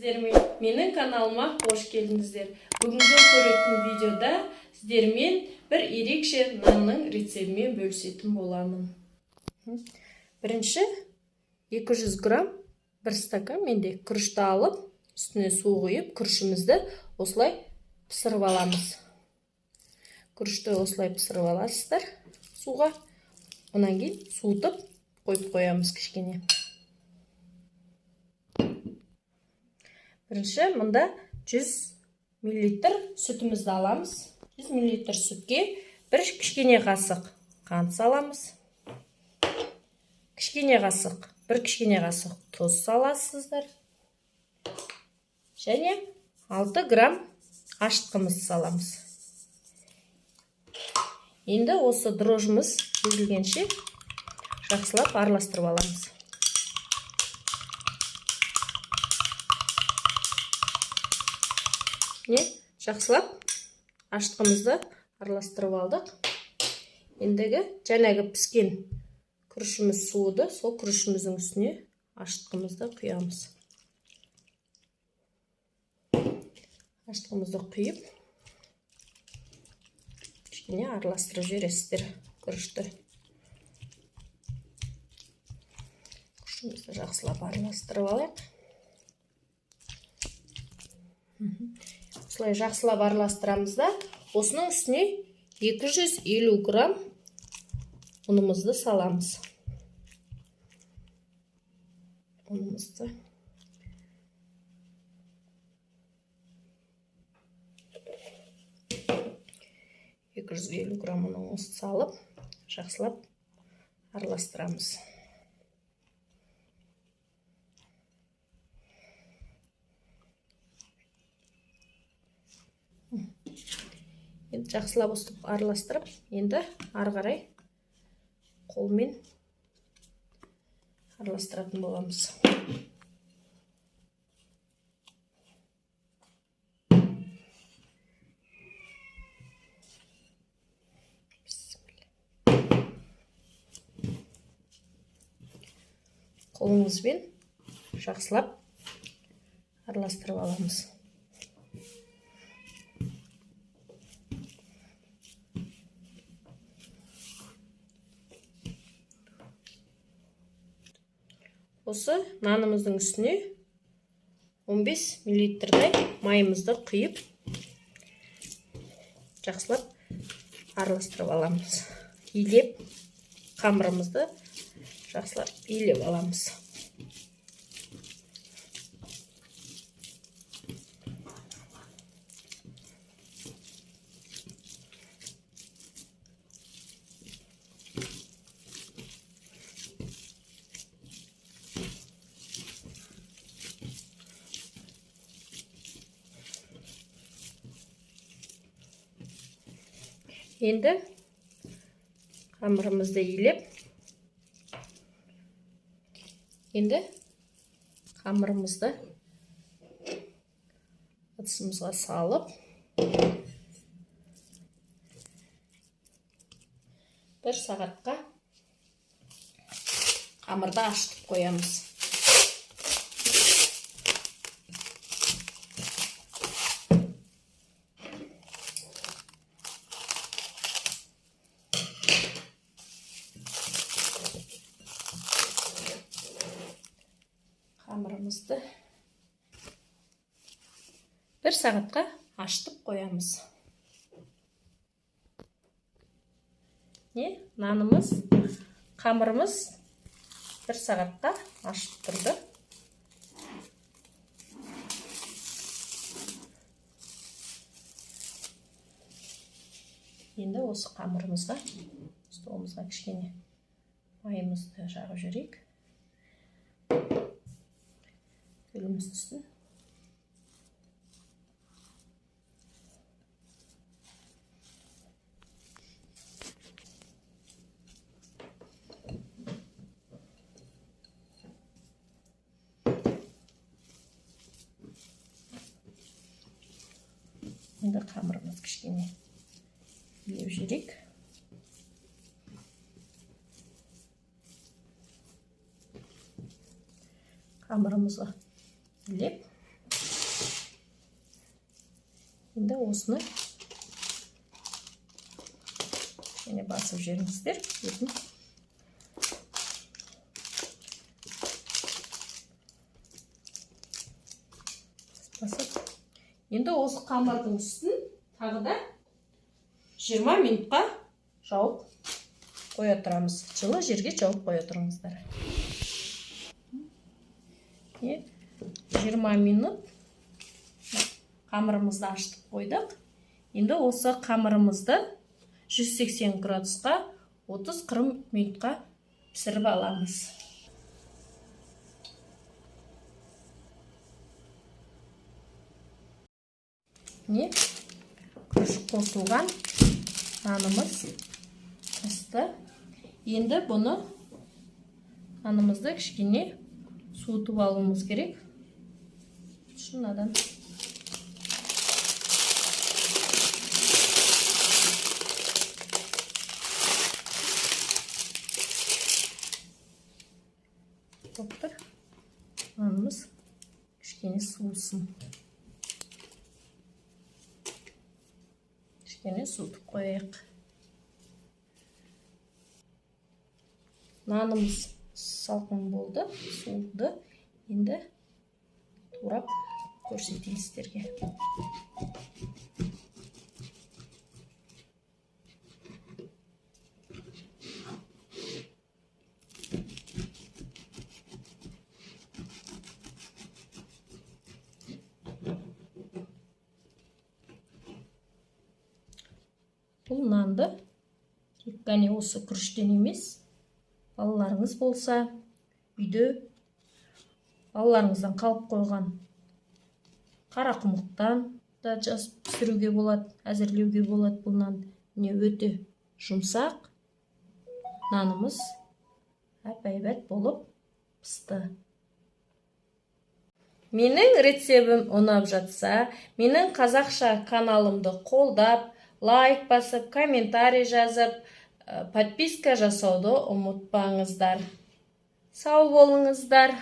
Сәлеметсіздер ме? Менің каналыма қош келдіңіздер. Бүгінгі көретін видеода сіздермен бір ерекше нанның рецептімен бөлісетін боламын. Бірінші 200 грамм бір стакан менде күрішті алып, үстіне су құйып, күрішімізді осылай пісіріп аламыз. Күрішті осылай пісіріп аласыздар суға. Онан кейін суытып қойып қоямыз кішкене. Бірінші мында 100 миллилитр сүтімізді аламыз. 100 миллилитр сүтке бір кішкене қасық қант саламыз. Кішкене қасық, бір кішкене қасық тұз саласыздар. Және 6 грамм ашытқымызды саламыз. Енді осы дрожжымыз езілгенше жақсылап араластырып аламыз. Не, жақсылап ашытқымызды араластырып алдық. Ендігі жаңағы піскен күрішіміз суыды, сол күрішіміздің үстіне ашытқымызды құямыз. Ашытқымызды құйып, кішкене араластырып жібересіздер күрішті. Күрішімізді жақсылап араластырып алайық. Осылай жақсылап араластырамыз да, осының үстіне 250 грамм ұнымызды саламыз. Ұнымызды 250 грамм ұнымызды салып, жақсылап араластырамыз. Енді жақсылап осылай араластырып, енді ары қарай қолмен араластыратын боламыз. Қолыңызбен жақсылап араластырып аламыз. Осы нанымыздың үстіне 15 миллилитрдей майымызды құйып, жақсылап араластырып аламыз. Илеп, қамырымызды жақсылап илеп аламыз. Енді қамырымызды илеп, енді қамырымызды ыдысымызға салып, бір сағатқа қамырды ашытып қоямыз. Қамырымызды бір сағатқа ашытып қоямыз. Не, нанымыз, қамырымыз бір сағатқа ашып тұрды. Енді осы қамырымызға, столымызға кішкене майымызды жағып жіберейік. Гүліміз түссін. Енді қамырымыз кішкене илеп жіберейік. Қамырымызға илеп Енді осыны кішкене басып жіберіңіздер. Етін. Басып. Енді осы қамырдың үстін тағы да 20 минутқа жауып қоя тұрамыз. Жылы жерге жауып қоя тұрыңыздар. 20 минут қамырымызды аштып қойдық. Енді осы қамырымызды 180 градусқа 30-40 минутқа пісіріп аламыз. Міне, күріш қосылған нанымыз пісті. Енді бұны нанымызды кішкене суытып алуымыз керек. Шынадан. Болып тұр. Нанымыз кішкене суысын. Кішкене суытып қояйық. Нанымыз салқын болды, суыды. Енді турап көрсетейін сіздерге. Бұл нанды тек қана осы күріштен емес, балаларыңыз болса, үйде балаларыңыздан қалып қойған қарақұмықтан да жазып пісіруге болады, әзірлеуге болады бұл нанды. Міне, өте жұмсақ нанымыз әп-әйбат болып пісті. Менің рецебім ұнап жатса, менің қазақша каналымды қолдап, лайк басып, комментарий жазып, подписка жасауды ұмытпаңыздар. Сау болыңыздар.